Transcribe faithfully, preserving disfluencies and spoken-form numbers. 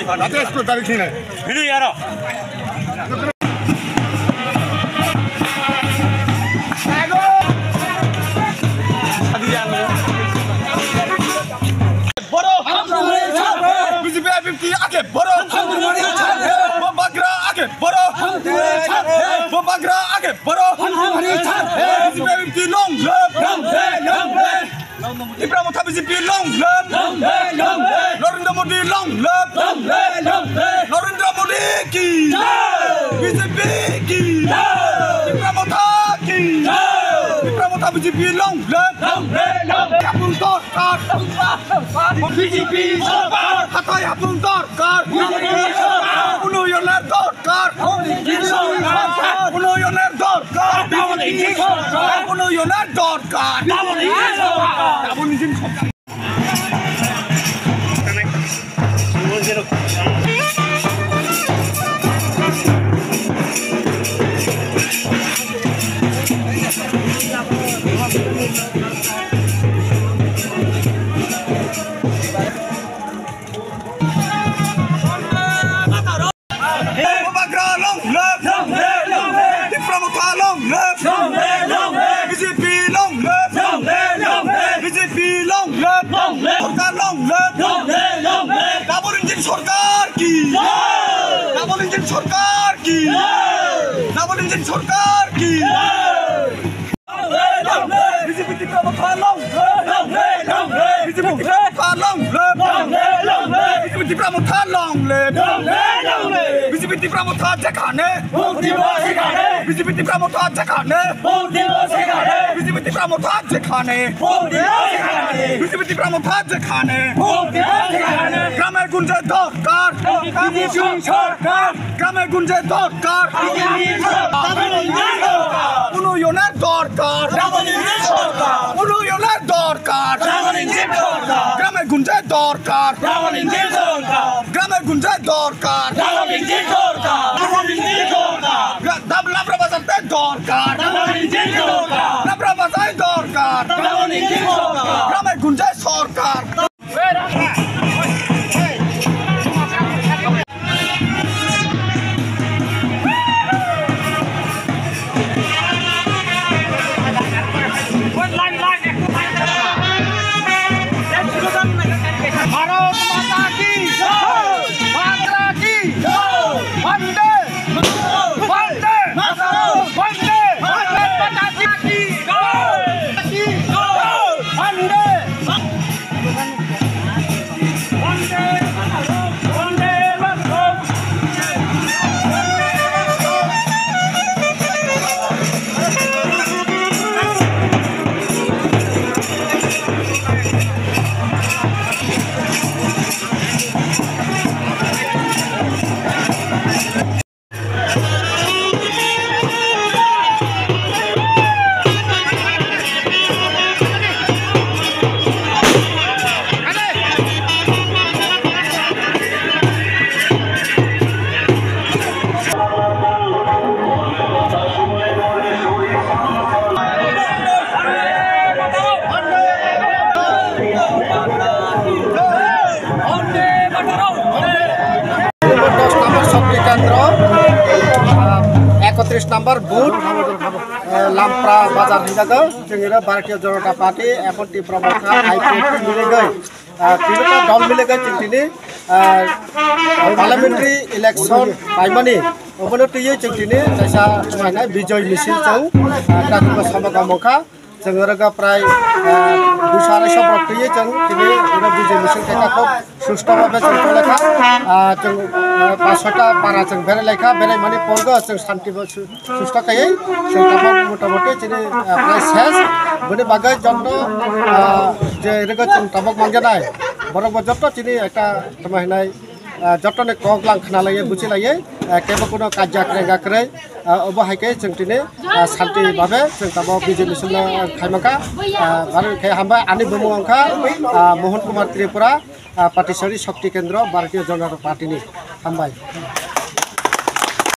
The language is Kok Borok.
Ate explore dari sini. Ini ya, Ro. Boro. B J P I P F T age boro. Bubagra age boro. Bubagra age boro. B J P I P F T long live. Tipra Motha B J P long live. Long live, long live. Narendra Modi long live. Long live, long live. Narendra Modi ki. Jai. B J P ki. Jai. Tipra Motha ki. Jai. Tipra Motha B J P long live. Long live, long live. Yapung dorkar. B J P sorkar. Hathai yapung dorkar. B J P sorkar. Unoyoner dorkar. Unoyoner dorkar. Unoyoner dorkar. Bubagra long live! Long live, long live! Tipra Motha long live! Long live, long live! B J P long live! Long live, long live! B J P long live! Long live! Sorkar long live! Long live, long live! Double engine sorkar ki! Jai! Double engine sorkar ki! Jai! Double engine sorkar ki! Jai! B J P Tipra Motha long live! Long live, long live! B J P Tipra Motha long live! Long live, long live! B J P Tipra Motha long live! Long live, long live! B J P Tipra Motha jekhane! Bhog dibo sekhane! B J P Tipra Motha jekhane! Bhog dibo sekhane! B J P Tipra Motha jekhane! Bhog dibo sekhane! B J P Tipra Motha jekhane! Bhog dibo sekhane! Grame gunje dorkar! B J P sorkar! Grame gunje dorkar. Unnoyoner dorkar. Unnoyoner dorkar. Grame gunje dorkar. Grame gunje dorkar. Gra-, dab-, labra bazar te dorkar. Labra bazar dorkar. Grame gunje sorkar. Bharat মাতা কি জয়! মাতা কি জয়! বন্দে! বন্দে! বন্দে! ভারত মাতা কি জয়! কি জয়! বন্দে! Dos number Shakti Kendra, ah, ekotris number booth, eh, Lampra Bazar hinjago, chwng iro Bharatiya Janata Party, ebong Tipra Motha, I P F T milegwi, ah, tini ta dol milegwi chwng tini, ah, parliamentary election paimani, obono twiwi chwng tini kaisa, chwng hai na, Bijoy Misil chwng, ah, Katikma Samagam wngkha. Chwng oro prai, ah, duiso arai so borok twiwi chwng tini oro Bijoy Misil khe takhuk susto bhabe chwng tonglaikha. Ah, chwng, ah, pas soi ta para chwng berai laikha, berai mani porgo chwng santi bo su-, susto khaiwi chwng tabuk motamoti chini, ah, prai ses. Bini bagwi joto, ah, je rwgo chwng tabuk mangjanai borok bo joto chini ekta tamo hinai, ah, jotoni kok lang khna laiwi buchi laiwi, ah, kebo kuno kajak rengga kwrwi. Ah, obo hai khe chwng tini, ah, santi bhabe chwng tabuk B J P sumna khaimangkha. Ah, bari khe hambai, ani bumung wngkha, ah, Mohan Kumar Tripura, ah, Patisari Shakti Kendra, Bharatiya Janata Party ni. Hambai.